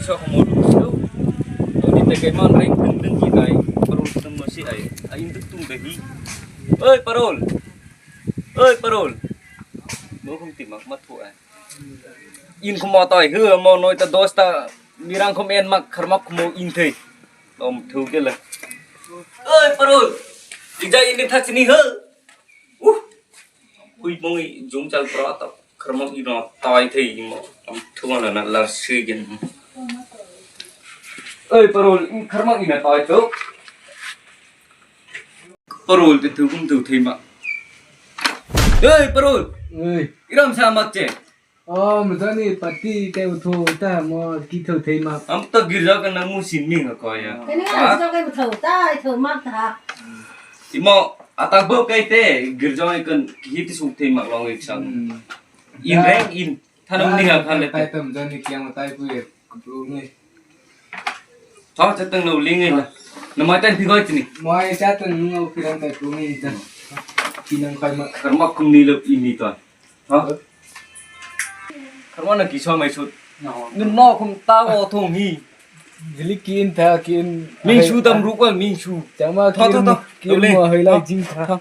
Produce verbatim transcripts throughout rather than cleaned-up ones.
Sok mo lu su. Odi te kai man reng teng teng ki ai. Parol teng mo si ai. Ai induk tung de hi. Oi, Parol. Oi, Parol. Mo khum ti mak ma thu ai. In khum mo toi hu mo noi ta dos ta mirang khum en mak khar mak khum mo in thei. Om thu ke la. Oi, Parol. Ija in thak sini hu. Uh. Hui mong i jung chal pro ta. Khar mak ino toi thei imo. Am thu na na lar si gen. Oi, Parol, khar mak ina toi to. Parol te thu kum thu thei ma. Oi, Parol. Oi. Iram sa mak che. Oh, mujani pati te utho ta mo ki tho thei ma. Am to girja ka na mu sin mi nga ko ya. Kani Ha? Ang sa kai bthau tai tho mak tha. Imo ata bo kai te girja kan ki ti suk thei mak long ik sang. Hmm. In reng in. Thanam ni ha khan le Tai te. Tam jani kiang tai pu ye kuplu ni. Tho chatang no ling na. Na mai tan phi goi tini. Mo ai chatang no kiran tai pu ni ta. Kinang kai ma. Karma kum ni lo ini to. Ha? Karma na kisa mai sut. No. Nun no kum ta o thong hi. Jili kin tha kin. Min su dam rukwa min su. Chama Tho, tho, kin tho. Kin Doble. Mo hai lai Tho. Jing tha. Tho.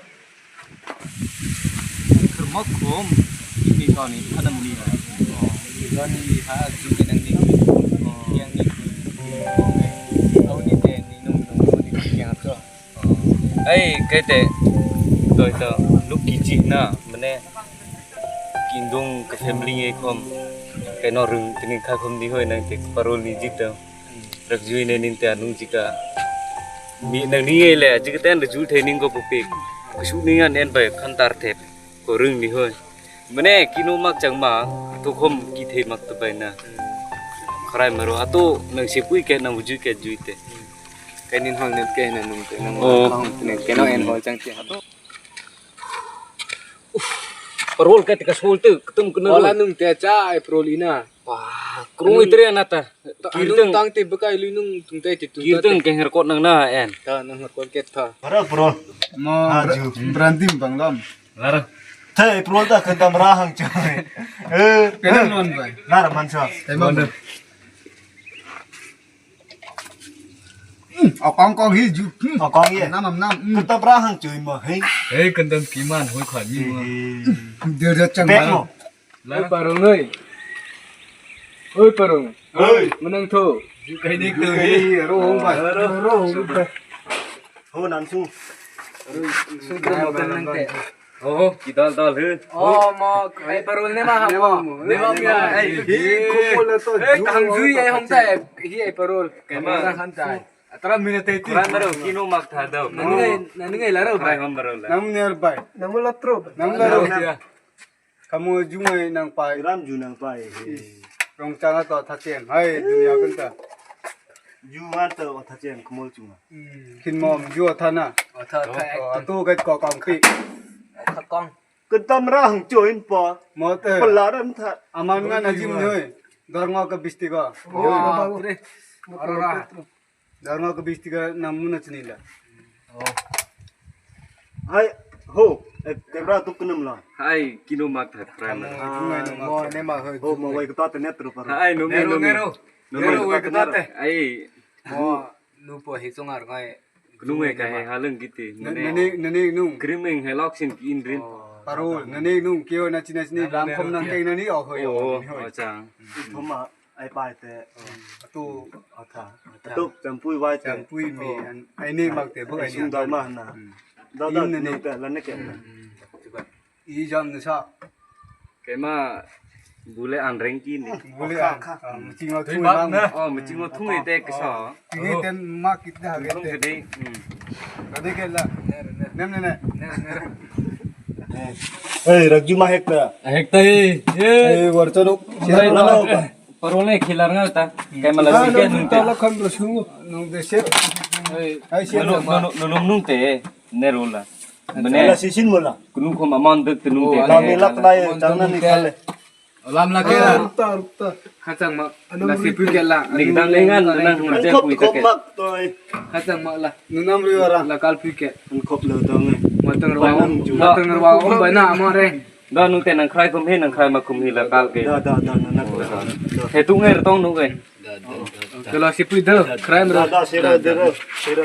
Karma kum ini to ni thanam ni. Ni to ni ha jing ni ni. Yang ni. Au ni te ni nung nung ni yang to. Ai, kete, toi to, nuk kichi na, mane, kindung ke family nge khom, keno rung tini kha khom di hoi nang te parol ni jik dam, rak jui ne nin te anung jika, mi nang ni nge le, jika ten rak jui the ning ko pupik, kusu ni ngan en bai khan tar the, ko rung ni hoi. Mane kino mak chang ma, to khom ki thei mak to bai na. Khrai maro, ato nang se pui ke nang jui ke jui te. Kainin hong nem ke na nung ke nang Oh. Hong ne ke no en hol chang ti hato. Parol ke te ka sol te, ketum kena Ola rol. Nung te cha ai parol ina. Wah, krung itre na ta. Kirteng. Anung tang te bekai lui nung tung te ti tung Kirteng te. Ke her kot nang na en. Ta nang her kot ke ta. Parol, parol. Mo Ah, bra-, ju. Brandim banglam. Lara. Te parol ta kendam ra hang chang. Eh, Kenang non bai. Lara mansa. Taiman. Hmm, okong kong hi ju. Hmm. Okong ye. Nam, nam, nam. Hmm. Kata bra hang chui mo, hei. Hei, kandam kiman, hoi khwa mi mo. Hei. Dia dia chang Pek bang. Mo. Oi, parung noi. Oi, parung. Oi. Menang tho. Ju kai nik tu. Hei, ro hong bai. Ro hong bai. Ho nan su. Su tu mo kan nang te. Oh, ki dal dal he. Oh, mo, ai parul ne ma ha mo. Ne ma mi ai. Hi, kumo le to. Eh, ju tang ju ai hong tai. Hi ai parul. Kema. Kema han tai. Atra mine te ti. Kuran maro kino mak tha do. Nani ngai, nani ngai la ro. Rai hom maro la. Nam ner bai. Nam la tro. Nam la ro. Kamu ju ngai nang pai. Ram ju nang pai. Rong changa to tha chen. Hai dunia kan ta. Ju ngan to tha chen kumo chunga. Kin mom ju tha na. Tha tha. To kai ko kong pi. Kha kong. Kentam ra hang choin pa. Mo te. Pala ram tha. Aman nga na jim noi. Dor ngo ka bisti go. Wow. Aro ra. Dor ngo ka bisti go na muna chini la. Hai ho. Tebra tu kenam la. Hai kino mak tha kran. Mo ne ma ho. Ho mo wai ka ta te net ro pa. Hai no me no me. Nero wai ka ta te. Ai. Mo nu po hi chungar ngai. Knung e ka he haleng giti. Nani nung. Krimeng he lok sin ki indrin. Parul nani nung kio na china chini ram khom nang keng nani o hoi. Oh, acha. Thoma ai pai te. Tu atha. Tu champui wai te. Champui mi ai nei mak te bu ai sung dal ma na. Da da nani te la ne ke. I jam ni sa. Kema bule anreng ki ni. Bule an. Michingo thung bang. Oh, michingo thung e te kesa. Ini ten ma kit da ha Thung te. Gede. Kade ke la. Nem ne ne. Hey, rakju ma hekta. Hekta e. Hey, warcha ruk. Parole khilar nga ta. Kema la sikia nung te. Tala kham ro sungu. Nung de se. Hey, ai se. Nung nung te. Nerula. Mane. Wala sisin mola. Kunu khom amon dek tenung te. Kami lak nai chana ni khale. Lam la ke. Rukta, rukta. Khachang ma. Anu la si pui ke la. Ning dang lengan nang je pui ta ke. Khachang ma la. Nunam ri ora. La kal pui ke. Khop le dang. Matang rwa. Matang rwa om bai na amore. Da nung te nang khrai khum he nang khrai ma khum he la kal ke. Da da da na na. He tu ngai tong nung ke. Kelo sipui do, crime ro. Da, da, siro, siro, siro.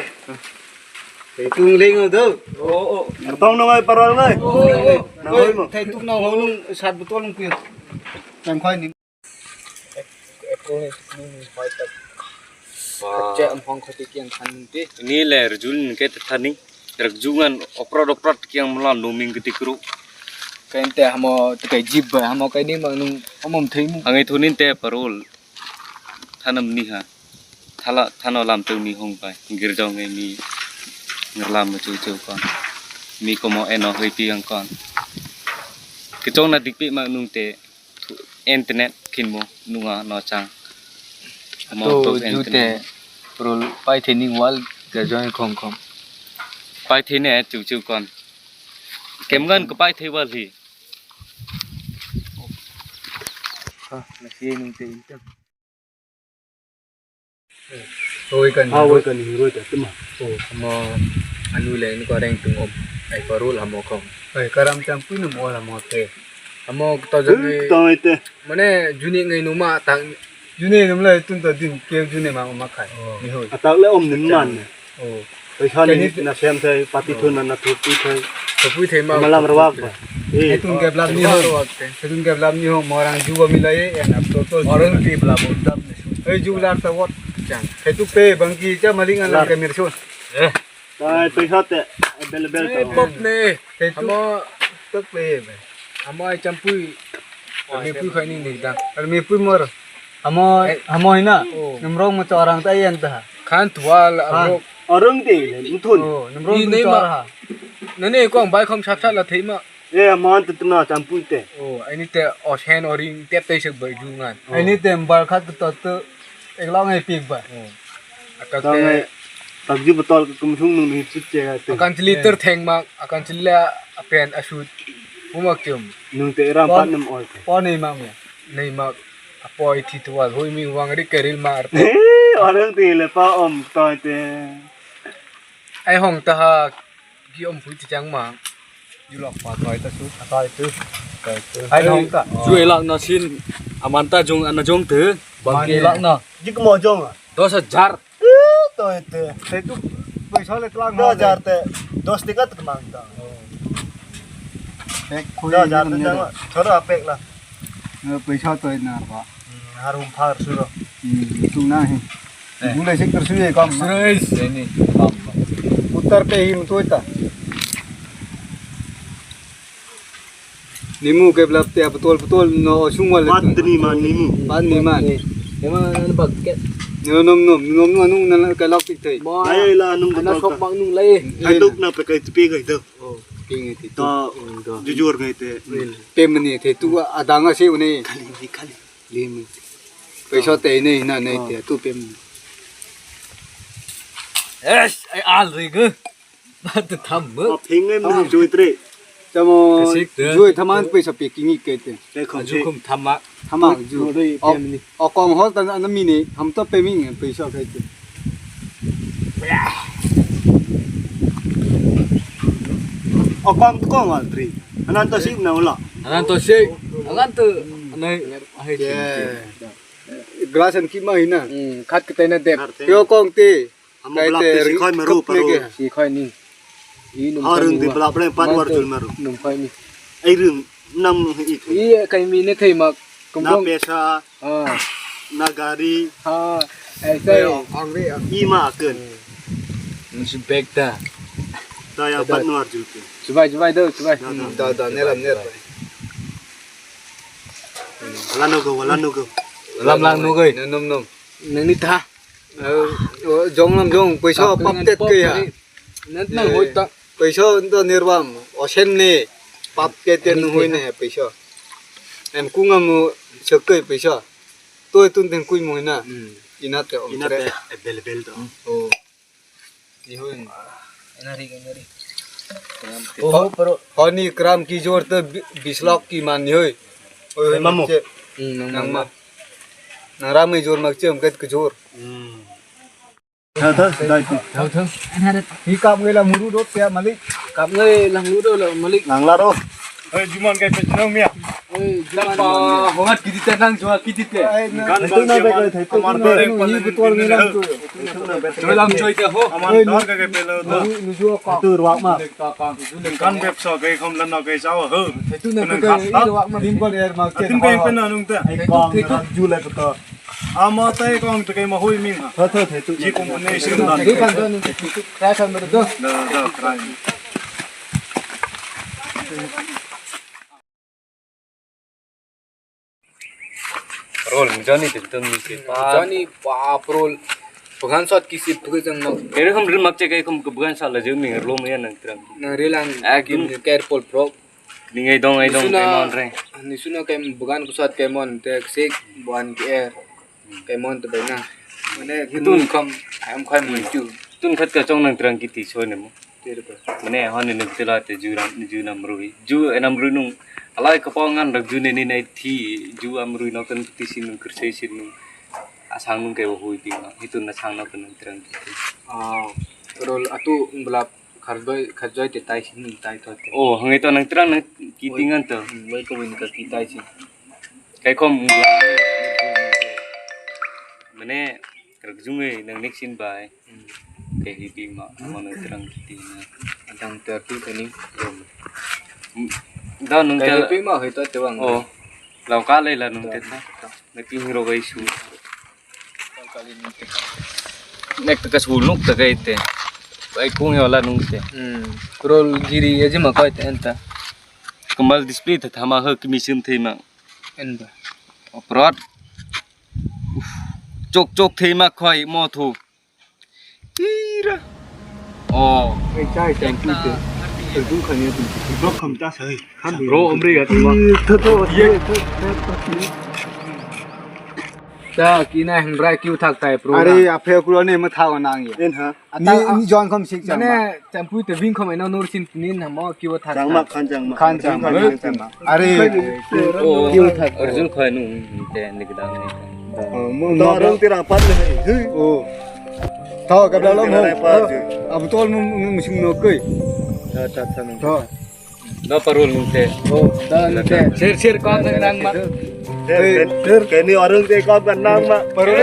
Tei tung leng do. Oh, oh. Tong nong ai parwal nai. Oh, oh, oh. Nang oi mo. Tei tung nong hong nung sat botol nung kuyo. Tang khoi ni. Ni le rjul ni ke thani. Rjungan oprot oprot kiang mula numing giti kru. Kain te hamo te kai jib ba hamo kai ni mang nung hamo thei mu. Angai thunin te parol. Thanam ni ha. Thala, thano lam tu ni hong pai. Girjong ngai ni ngerlam ma chu chu kon. Mi komo eno hoi pi ang kon. Kichong na dikpi ma nung te internet kinmo nunga no chang. Mo To to ju te internet. Parol pai thei ni wal girjong khom khom. Pai thei ne chu chu kon. Kemgan ko pai thei wal hi. Ha, na si nung te intem. Oi kan. Ha, oi kan, hingoi ta, tima. Oh, mo anu le ni ko reng tung om. Ai parol hamo khom. Ai karam cham pui num ol hamo te. Amo to jani. Tong ite. Mane juni ngai numa tang. Juni num le tun to din ke juni ma ma khai. Oh. Ni hoi. Atak le om nim man. Oh. Paisa ni na sem thai, pati thun na na thupi thai. Thupi thai ma. Malam rawak ba. Eh. Etun ke blab ni ho. Etun ke blab ni ho, morang ju ba milai, en ap to to. Orang ti blab dam ni. Ei ju lar ta wot. Chang. Etu pe bangki cha maling an ke mirsun. Eh. Tai paisa te available ta. Pop ne. Etu. Amo tok pe. Amo ai champui. Mi pui khai ni ni da. Ar mi pui mor. Amo, amo hina. Oh. Nimrok mo chorang ta yen ta. Khan tual amo. Orang te, nthun. Oh, nimrok mo chorang. Nani ko ang bai khom sap sap la thei ma. Eh, man te tuna champui te. Oh, ani te osen oring tep tai sek bai ju ngan. Oh. Ani te bar khat to to ek long ai pik ba. Oh. Akan te. Tang ai, tak ju botol kum sung nung ni chit che ga te. Akan chili ter theng mak, akan chili apen asut. Buma kyum. Nung te ram pat nam oi te. Po nei mak mo. Nei mak. Apoi thi tual hui mi wang ri keril mar. Eh, orang te le pa om to te. Ai hong ta ha gi om pui ti chang ma. Ju lok pa toi ta su. Toi tu. Toi tu. Ai hong ta. Ju elak na sin. Aman ta jong ana jong te. Bang elak na. Jik mo jong a. Dos hajar. Eh, toi te. Te tu paisa le tlang dos hajar te. Dos tika te mang ta. Pek khui dos hajar te jang. Choro pek la. Paisa toi na ba. Harum phar suro. Hmm, tu na he. Eh. Gulai sik tersu ye kam. Suro is. Ini kam. Utar pe him toi ta. Nimu ke blap te betul betul no sungwal. Pat ni man nimu. Pat ni man. Emang anu bak ke. No nom nom nom nom anu nan ke lok tik thai. Ayo ila anu ana sok bak nung lai. Hai tok na pe kai tu pe kai tu. Oh, ping itu. To jujur ngai te. Pemni te tu adang ase une. Khali khali. Lim. Paisa te nei na nei te tu pem. Es, ai al ri gu. Ma tu tham mu. Phing ngai mu jui tre. Tamo jui thaman paisa pe kingi ke te. Te khom ju khum thama. Thama ju. O kong ho ta na mini ham to pemi ngai paisa ke te. O kong to kong al tri. Anan to sik na ula. Anan to sik. Anan to nai. Glass and keep ma hina. Hmm, khat kitai na dep. Yo kong te. Amo kai blap te te si khoi maru kap paru. Mege. Si khoi ni. I num. Ha khoi rung ni te wa. Blap le pat man war tu chul maru. Num khoi ni. Ai rung nam i. I kai mi ne thai mak. Na pesa. Ah. Na gari. Ha. Ai sai. Angri. I ma akun. Nung si bag ta. Da ya pat nuar jul ke. Chubai chubai do chubai. Da da ne ram ne ram. Wala no go wala no go. Lam lang no go. Num num. Nang ni tha. Jong nam jong paisa pap tet ke ya. Nang hoi ta. Paisa to nirbam osen ne pap ke te nu hoi ne paisa. Em kung am sek ke paisa. To tun ten kui mo na. Ina te om. Ina te bel bel to. Oh. Ni hoi. Ina ri ina ri. Oh, pero. Honi gram ki jor te bis lakh ki man ni hoi. Oi mamu. Nang ma. Nang ramai jor mak chem ket ke jor. Thang thang dai tu. Thang thang. Hi kap ngai la muru dot ya malik. Kap ngai lang lu do lo malik. Nang la ro. Hey, Juman kai pe nang mia. Hey, Juman. Apa, hongat kiti te nang, Juman kiti te. Gan bang ke man, aman dore ko ni betul ni lang tu. Dalam choi te ho. Aman dor ke ke pelo to. Nuju ko. Tu ruak ma. Gan bepso ke khom lan no ke sao ho. Tu na ke ruak ma. Din ko er ma ke. Tin ke pe na nung ta. Ai ko ju le to. Ama tai kong te kai ma hoi ming ha. Tho, tho, tho, tho. Ji kong ne sim dan. Dui kan do ni tu. Try kan do. Da, da, try. Rol, jani te tu ni ke pa. Jani pa, rol. Bukan sot kisi tu ke jang no. Ere khom ril mak che kai khom bukan sala je ming rol me nang trang. Na ril ang. Akin. Careful, bro. Ning ai dong, ai dong, Nisuna, kaimon re. Nisuna kaim bugan kusat kaimon te sik buan ki er. Kaimon te baina. Mane itu kun kam am khai mun tu. Tun khat ka chong nang trang kiti so ne mo. Ter ko. Mane hon ne tela te ju ram, ju nam rui. Ju enam rui nung. Alai ka pong ngan rak ju ne ni nai thi ju am rui no kan kiti sin nung kersai sin nung. Asang nung kai hui ti ma. Itu na sang no kan nang trang kiti. Ah, rol atu belap. Kharjoi, kharjoi te tai sini tai to te. Oh, hwnwi to nang terang nang kiting an to. Hmm, wai ko win ka ki tai si. Kai khom. Mane, rwkjungwi nang nek sin bai. Hmm. Kai hi pi ma, hmm, mo nang terang kiting na. Adang ter tu tani. Hmm. Da nung kai ter hi pi ma hoi to te wang. Oh. Lau ka lai la nung ter ta. Nang ki hiro gai su. Nek taka sul nuk taka ite. Ai kung yo la nung te. Hmm. Rol giri ya jima koi te enta. Kembal display te thama ho kimi sim thema. Enta. Oprot. Chok chok thema khoi mo thu. Tira. Oh. Ei chai chai tu te. Terdu khani tu. Blok kham ta sai. Bro, omri ga tuma. Tho tho ye. Ta ki na hang bra kiu thak tai pro. Are aphe kuro ne ma thawa nang ya. En ha. Ni ni jon khom sik chang. Ne champui te bing khom eno nur sin ni na mo kiu thak. Chang ma khan chang ma. Khan chang ma. Are kiu thak. Arjun khoi nu te ni gdang ni. Mo no rang tira pat le. Oh. Tho ka dalo mo. Abu tol mu musing no koi. Tho. No parul nung te. Oh, da nung te. Sir, sir, kau nang nang ma. Sir, sir, keni orang te kau kan nang ma. Parul.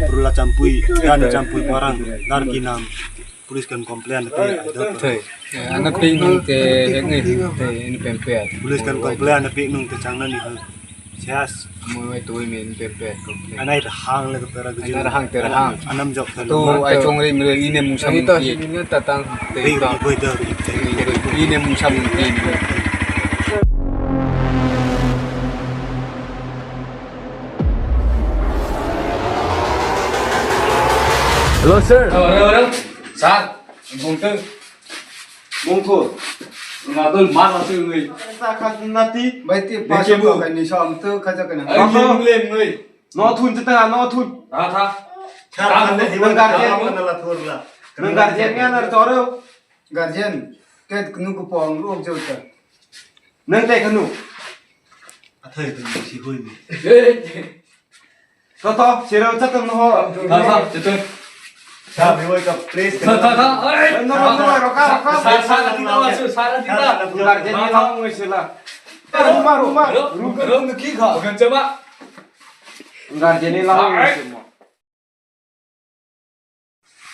Purula champui, dan champui parang, dar kinam, police kan complain te, ada. Thei, anak ping nung te, hek ngai, thei, ini pempet. Police kan complain, anak ping nung te chang nani, sias. Mo mai tu ini pempet, complain. Anai rahang le tera. Anai rahang, tera rahang. Anam jok. Tu, ai chong ri, mre, ini mung sam. Ini to sini tatang. Ri, ri, ri, ri. Ini mung sam. Hello, sir. Hello, hello, hello. Sir, bungtu. Bungtu. Ngadul mar atu ngui. Sa khat nati. Bai ti pas ko kai ni som tu khaja kana. Ai, ngui ngui. No thun chita, no thun. Tha, tha. Nang guardian. Nang guardian ya nar toro. Guardian, ke kunu ko pong lu jota. Nang te kunu. Athai tu si hui ni. To to, sira ucha to no. Tha, tha, chitun. Sa, mi wai ka, please. Tha, tha, tha. Ai, no, no, no, roka, roka. Sa, sa, sa, sa, sa, sa, sa, sa. Guardian ni lang ngui sila. Ruma, ruma. Ruma, ruma, ki kha? Bukan cuma. Guardian ni lang ngui sila.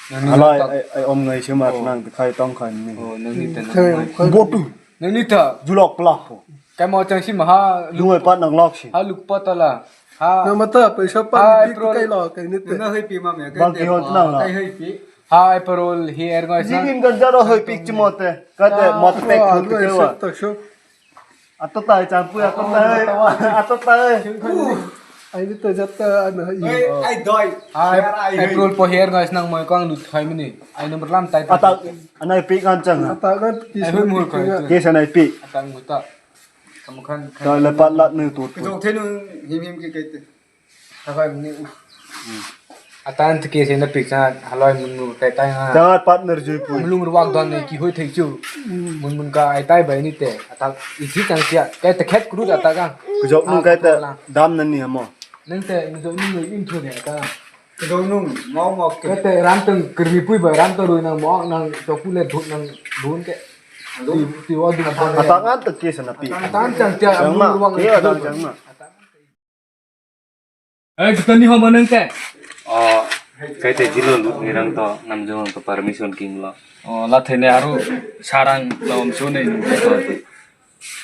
Nang ni Alai, ta- ai, ai, om ngai se mar Oh. nang te khai tong khai ni. Oh, nang ni ta nang Khai, ngai. khai. Botu. Nang ni ta. Julok plak po. Kai mo chang si ma ha luk- Dungai pat nang lok si. Ha luk pa ta la. Ha. Nang ma ta paisa pa Ha, ni April. Kai lo kai ni te. Nang hai pi ma me. Bang ki hon nang la. Kai hai pi. Ha, April hi er ngai sa. Jigin gan jaro hoi pik chimote. Kate Ah, mot pek ah, khut ah, ke wa. Sep tak so. Ato tai, champui, ato tai, ato tai. Ai ni to jat ka ano hai. Ai, ai doi. Ai, Share ai, ai. April po hair ngai nang moi kang lut khai mini. Ai number lam tai. Ata, anai pi kan chang. Ata kan ki Ai, hoi mur kai. Ke sa nai pi. Ata muta. Kamu kan. Ta le pat lat nu tu. Kejok thenu him him ke kai te. Thakoi mini. Atan tike se na piksa haloi mun mun kai tai ha. Jangat partner jui pui. Mulung ruak don ne ki hoi thai chu. Mun mun ka ai tai bai ni te. Atan iti chang sia. Kai te khet kru da ta ga. Kujok nung kai te dam nan ni hamo. Nang te ni jo ni ni im thu ne ta. Kujok nung mau mau ke. Kai te ram tang kermi pui bai ram tang rui nang mo nang to ku le dhut nang dhun ke. Ti ti wa du. Atan ngan te ke sa na pi. Atan chang tia. Jang ma. Mulung ruak ke atan jang ma. Ai, juta ni homa nang te? O, kai te jilo lut ni rang to, namjung to permission king lo. O, la thene aro sarang lom so nei nung te to.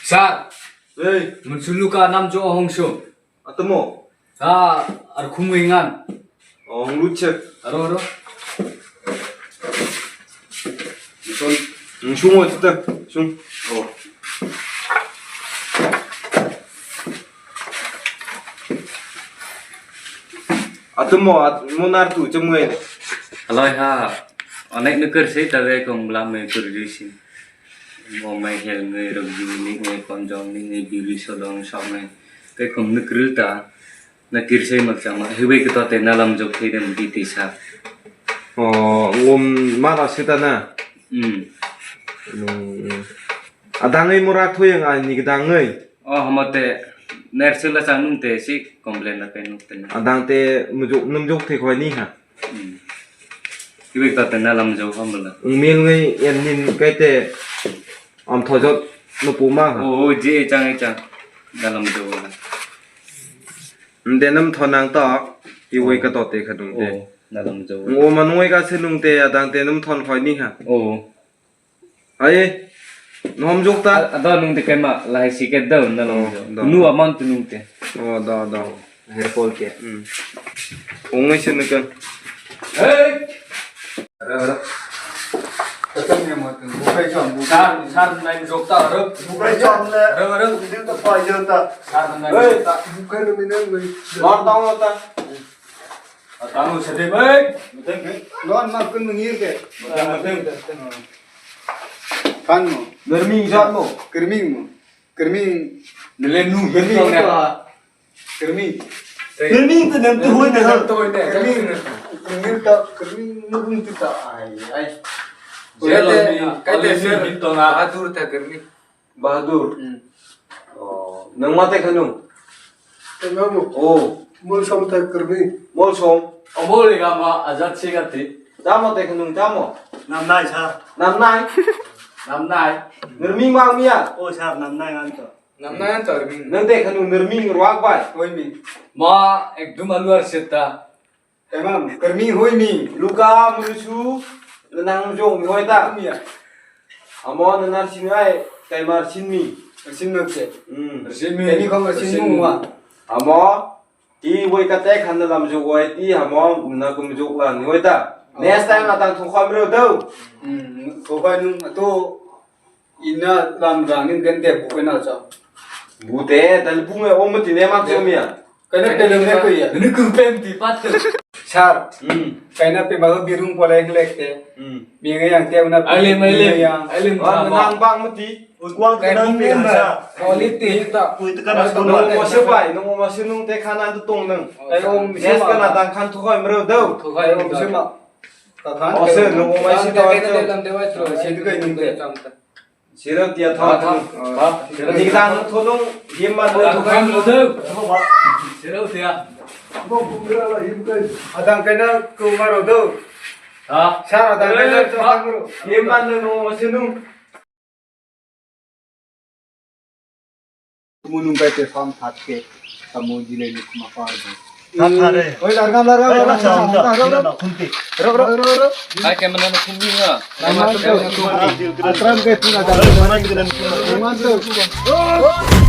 Sir. Ei. Mun sulu ka namjo hong so. Atomo. Sa, ar khum ngan. O, hong lut chek. Aro, aro. Son, sung o tita, sung. O. Atumo, at, mo nar tu, chemwe. Aloi ha, onek nukur sei tabe kong bla me kurjuisin. Mo mai hel ngai rok juni ngai konjong ni ngai biri sodong sok ngai. Kai kong nukur ta. Na kirsai makchama, hibai kito te nalam jok thai dem di tisa. O, ngom mala sita na? Hmm. Nung, adangwi mora thoyang ani gdangwi. O, hamate, nersila chang nung te si complain na pe nung te na. Adang te mujok, nung jok thai khoi ni ha. Hmm. Hibai kito te nalam jok hamala. Ngmil ngai en nin kai te am thojot no puma ha. O, o, je chang, chang. Nalam jok. Nde nam thon nang to, i wai ka to te kha nung te. O, nalam jo. Ngo ma nung wai ka se nung te, adang te nam thon khoi ni ha. O. Ai, nom jok ta. A, ado nung te kai ma, lahai si ke do, nalam jo. O, do. Nu aman tu nung te. O, do, do. Hair fall ke. Hmm. Ong ngai se nung ka. Hey! Sar, sar nai jok ta, aro. Bukai chom le. Aro, aro. Din to pa yo ta. Sar nai jok ta. Bukai no minen nai. Lor ta, lor ta. Tanu sede bai. Lon ma kun ngir ke. Kan mo. Germing jat mo. Germing mo. Germing. Nele nu germing to. Kerming. Kerming tu nem tu hoi de. Kerming. Kerming ta, kerming nurung tu ta. Ai, ai. Jelo ni, kai te ser bito na. Bahadur ta kerming. Bahadur. Hmm. Oh, nang mate khanung. Tengamo. Oh. Molsom ta kerming. Molsom. Omol ga ma ajat se gati. Tamo te khanung tamo. Namnai sir. Namnai. Namnai. Nurming mang mia. Oh sir, namnai ngan to. Namna yang chorming. Nang te khanu nurming ruak bai. Oi mi. Ma ekdum alu ar seta. Tamam, kerming hoi mi. Luka munusu nang jong mi hoi ta. Iya. Amo nanar sinai kaimar sinmi. Sinmi ke. Hmm. Sinmi. Teni kong sinmi ma. Amo ti woi kate khanda lam jog wai ti hamo na kum jog la ni hoi ta. Next time atang thokam ro do. Hmm. Thokam nung to Ina lam rang nin kan de bu kena cha. Bu te, dal bu me om ti ne mak chom ya. Kana te lem ne ko ya. Ni ku pem ti pat. Sir. Hmm. Kana pe ba birung pole hlek te. Hmm. Mi ngai yang te una. Alim, alim. Yang. Alim. Wa nang bang mati. Kwang kai nang bung pe member. Quality ta. Kui te kana. No mo se bai, no mo se nung te khana tu tong nang. Kai om se ma. Yes kana dang khan thu khoi mro do. Thu khoi om se ma. Ta khan. O se no mo mai si ta. Sirau tia thong. Ni dang thonung himma no. Sirau tia. Adang kaina kumaro do. Ha? Sar adang kaina kumaro. Himma no no sinung. Munung kai te farm that ke, tamo jilai ni kuma par do. That that re. Oi, larga, larga, larga, larga, larga, larga. Khunti. Rok, rok, rok, rok. Ai, kemana na khunti nga? Akram ke puna. Akram ke puna.